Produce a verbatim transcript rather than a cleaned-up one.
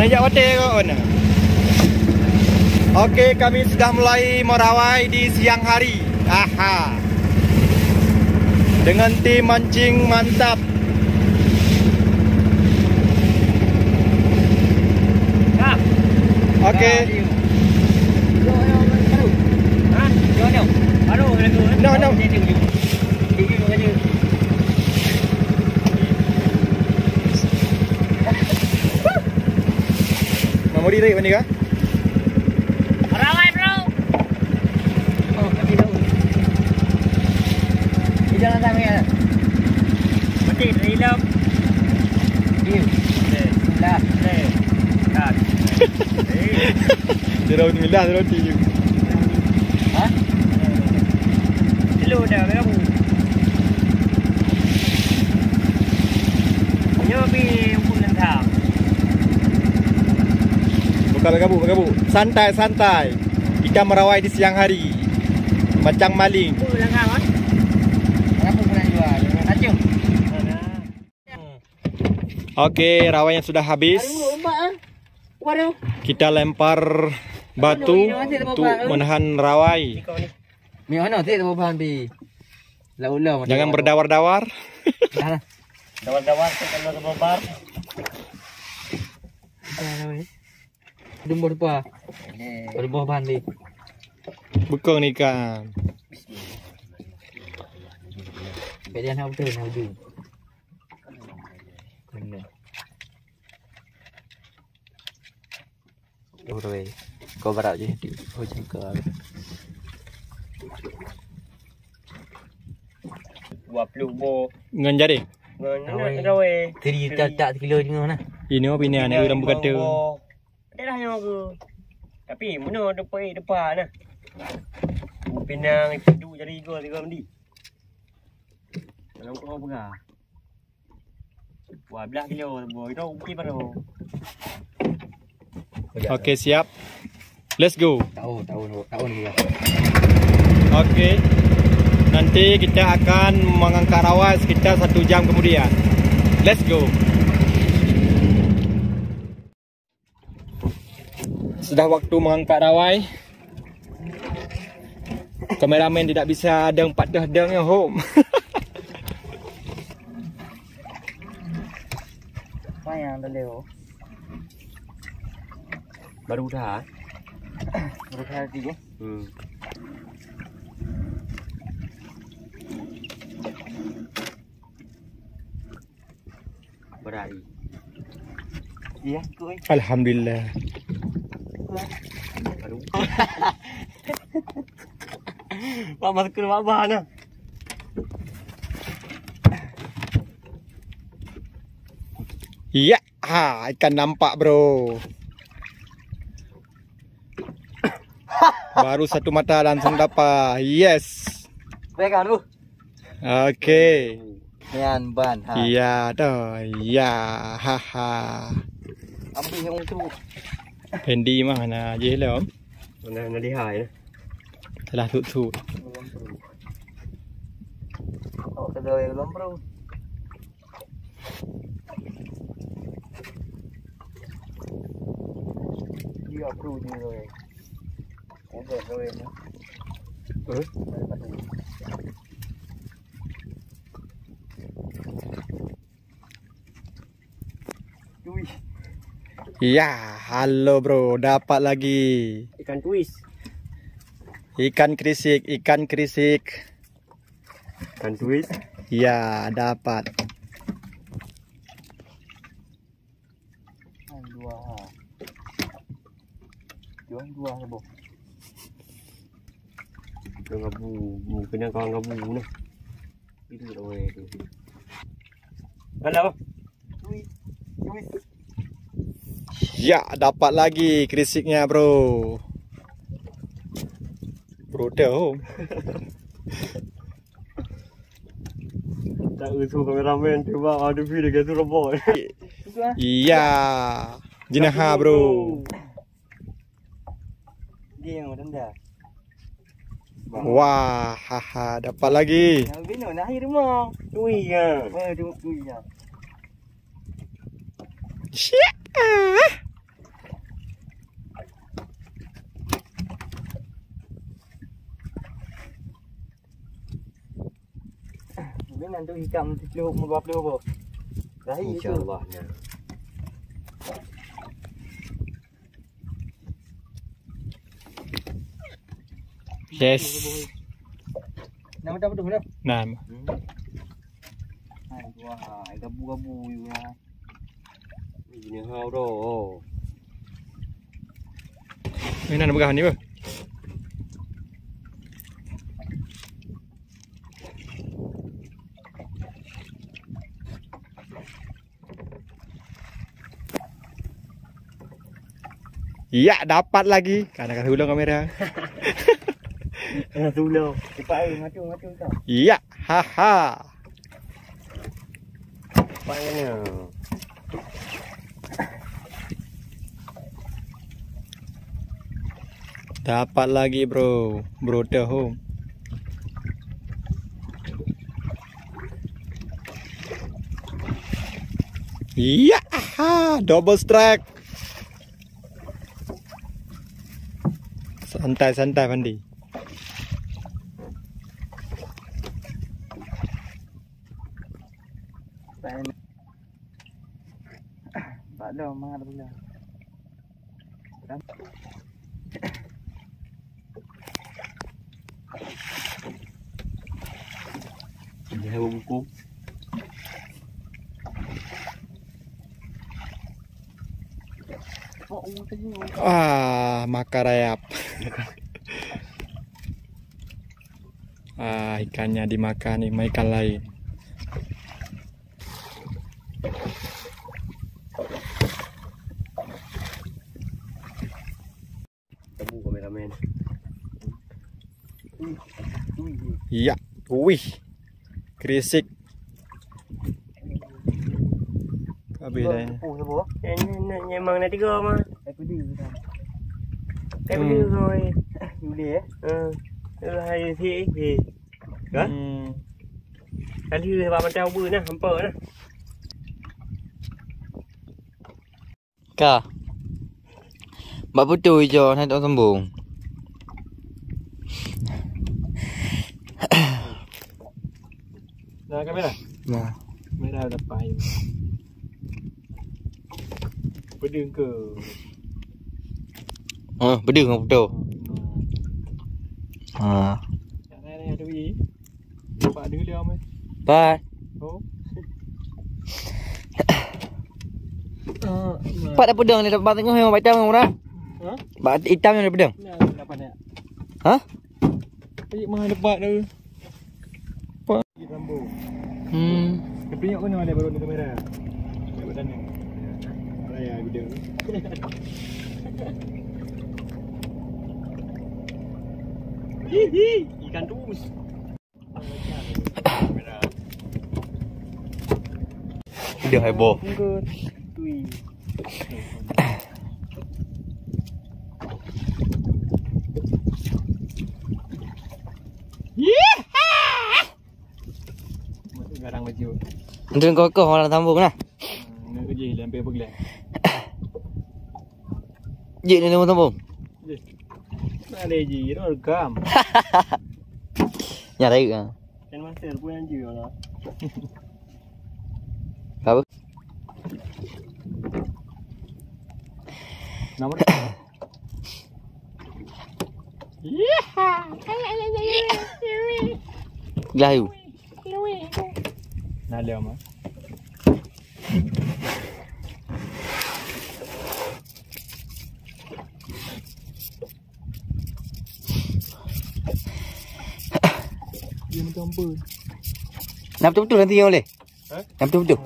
Ajak watèe kok mana? Oke, kami sudah mulai merawai di siang hari. Aha. Dengan tim mancing mantap. Oke. No, no. Mau diri mana kah? Ramai, bro. Oh, tapi tahu. Di jalan sana ya. Mati dari dalam. Iya. Dah. Dah. Dia dah bismillah, dia dah mati. Hah? Hello dah, dah. Nyoe pi ukun nentang. Buka, buka, buka, buka. Santai, santai. Kita merawai di siang hari. Macam maling. Oke, rawainya sudah habis. Kita lempar batu untuk menahan rawai. Jangan berdawar-dawar. Dawar-dawar tu kalau sebar. Dumbur pa. Dumbur bandi. Bekong ni kan. Kalian nak betul nak uji. Kena. Udah, kau barak je. Oh, cakap. Dua puluh boh. Ngon jaring? Ngon, ngon rawai. Teri tak, tak kilo jengah nah. Ini apa ini? Anak urang berkata. Ada lah yang aku. Tapi mana tempat depan nah. Pinang itu jari gol tiga mandi. Dalam kau pegang. Wah, belah kilo, boy. Itu okey baru. Oke, siap. Let's go. Tahu, tahu, tahu ni. Oke. Nanti kita akan mengangkat rawai sekitar satu jam kemudian. Let's go. Sudah waktu mengangkat rawai. Kameramen tidak bisa deng pat deh deng ya, hom. Apa yang ada leo? Baru dah. Baru dah tadi ya. Hmm. Berai. Iya, kuy. Alhamdulillah. Aduh. Pak masker mak bah nah. Iya, ha, ikan nampak, bro. Baru satu mata langsung dapat. Yes. Baik kan, Bu? Oke. Nyan ban, ha. Iya dah. Ya, haha. Ambil yang tu. Fendi mah na je lah. Mana, mana lihai ya. Telah tut-tut. Oh, kedai belum, bro. Iya, bro, dia, bro. Udah, bro, ini. Eh? Wih. Ya, halo bro, dapat lagi. Ikan tuis. Ikan krisik, ikan krisik. Ikan tuis. Ya, dapat. Dua ha. Dua, dua ha, boh. Gabu, gabu, kena kawan gabu nah. Itu tak boleh tu. Kalau. Ya, dapat lagi kerisiknya, bro. Bro, dah. Tak usuh kameramen, cuba ada video gitu robot. Iya. Jinaha, bro. Dia yang rendah. Wah, haha, dapat lagi. Yang bina nak akhir rumah. Tui ya. Eh, tui ya. Siap. Nanti ikan dua puluh, dua puluh apa? Insya Allah. Yes. Nama tak betul dah? Nah. Hai, wah, gabu-gabu you lah. Ini hau dah. Ini nak pegang ni apa? Ya, dapat lagi. Karena kan ulang kamera. Tengah tulau. Cepat ai, matu matu tau. Ya, haha. Cepat kena. Dapat lagi, bro. Bro, dah home. Ya, double strike. Santai-santai, Fandi. Pak Dom, mana pula? Dia buku. Ah, makan rayap. Ah, ikannya dimakan ni, sama ikan lain. Kamu kameramen. Iya, wih. Krisik. Habis dah. Ini memang nak tiga mah. Tapi dia. Tapi dia kau. Boleh eh? Ha. Itulah hai si. Ha? Hmm. Tadi dia sebab macam apa nah, hampa nah. Ka. Bak putu ijo na tak sambung. Nah, kamera. Nah. Kamera dapat. Pedeng ke? Ha, pedeng ke betul? Ha. Tak ada ni, ada wi. Nampak dulu dia, Mai. Bye. Oh. Ah, Pak dah pedang ni, dapat tengok yang hitam orang. Ha? Bak hitam yang dah pedang. Nah, dapat ni. Ha? Pergi mana dapat tu? Pak. Di Rambo. Hmm. Tapi nak kena ada baru ni kamera. Dapat sana. Raya video. Hihi, ikan terus. Dia heboh. Garang baju. Anteun kokoh orang sambung nah. Hmm, nak kerja dalam paper glass. Jik ni nombor sambung. Jih. Nak ada ji, rekam. Nyari ah. Kan master pun yang ji lah. Apa? Nomor. Iya. Gelayu. Nah, dia mah. Dia macam apa? Nak betul-betul nanti yang boleh? Ha? Nak betul-betul?